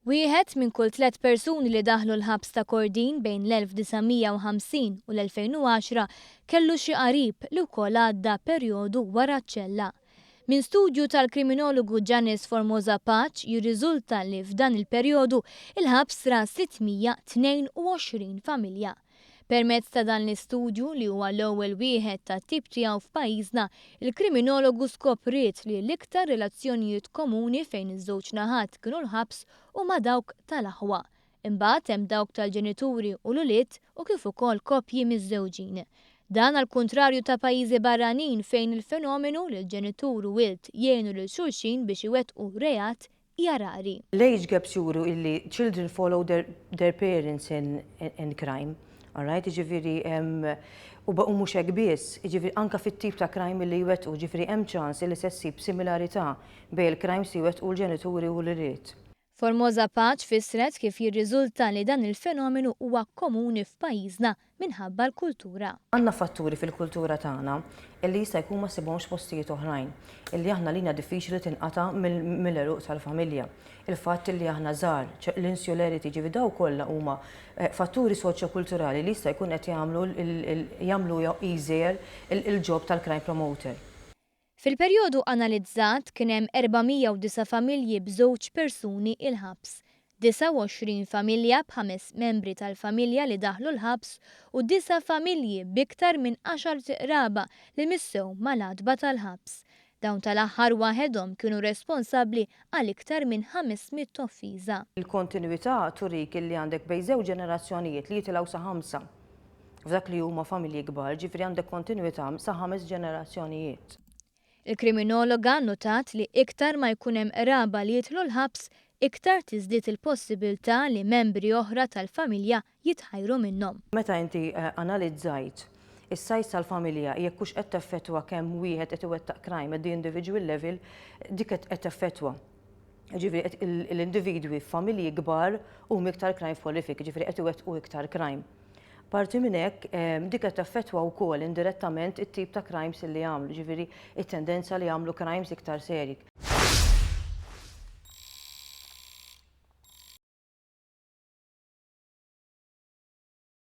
Wieħed minn kull tlett persuni li daħlu l-ħabs ta' Kordin bejn l-1950 u l-2010 kellu xi qarib li wkoll għadda perjodu wara ċ-ċella. Minn studju tal-kriminologu Janice Formosa Pace jirriżulta li f'dan il-perjodu il-ħabs ra 622 familja. Permezz ta' dan l-istudju li huwa l-ewwel wieħed tat-tip tiegħu f'pajjiżna, il-kriminologu skopriet li l-iktar relazzjonijiet komuni fejn iż-żewġ naħat kienu l-ħabs huma dawk tal-aħwa. Imbagħad hemm dawk tal-ġenituri u l-ulied u kif ukoll koppji miżżewġin. Dan għall-kuntrarju ta' pajjiżi barranin fejn il-fenomenu li l-ġenitur u wild jgħinu lil xulxin biex iwettqu reat hija rari. L-age gaps juru illi children follow their, their parents in, in crime. Alright, jiġifieri u u mhux hekk biss, jiġifieri anke fit-tip ta' crime illi jwettqu, jiġifieri hemm ċans illi se ssib similarità bejn il-crimes li jwettqu l-ġenituri u l-ulied. Formosa Pace fissret kif jirriżulta li dan il-fenomenu huwa komuni f'pajjiżna minħabba l-kultura. Għandna fatturi fil-kultura tagħna illi jista' jkun ma ssibhomx f'postijiet oħrajn, illi aħna lina diffiċli tinqata' mill-għeruq tal-familja. Il-fatt illi aħna żgħar, l-insularity, ġifieri dawn kollha huma fatturi soċjokulturali li jista' jkun qed jagħmlu jagħmlu easier il-job tal-crime promoter. Fil-perjodu analizzat kien hemm 409 familji b'żewġ persuni il-ħabs, 29 familja b'ħames membri tal-familja li daħlu l-ħabs u disa' familji b'iktar minn għaxart iqraba li missew mal-għatba tal-ħabs. Dawn tal-aħħar waħedhom kienu responsabbli għal iktar minn 500 offiża. Il-kontinwità turik illi għandek bejn żewġ ġenerazzjonijiet li jitilgħu sa ħamsa. F'dak li huma familji kbar, ġifieri għandek kontinwità sa ħames ġenerazzjonijiet. Il-kriminologa nnotat li iktar ma jkun hemm qraba li jidħlu l-ħabs, iktar tiżdied il-possibilità li membri oħra tal-familja jitħajru minnhom. Meta inti analizzajt is-size tal-familja jekk hux qed teffettwa kemm wieħed qed iwettaq crime at the individual level, dik qed teffettwa. Jiġifieri l-individwi f'familji kbar huma iktar crime prolific, jiġifieri qed iwettqu iktar crime. Parti minn hekk, dik qed taffettwa wkoll indirettament it-tip ta' crimes li jagħmlu, ġifieri it-tendenza li jagħmlu crimes iktar serji.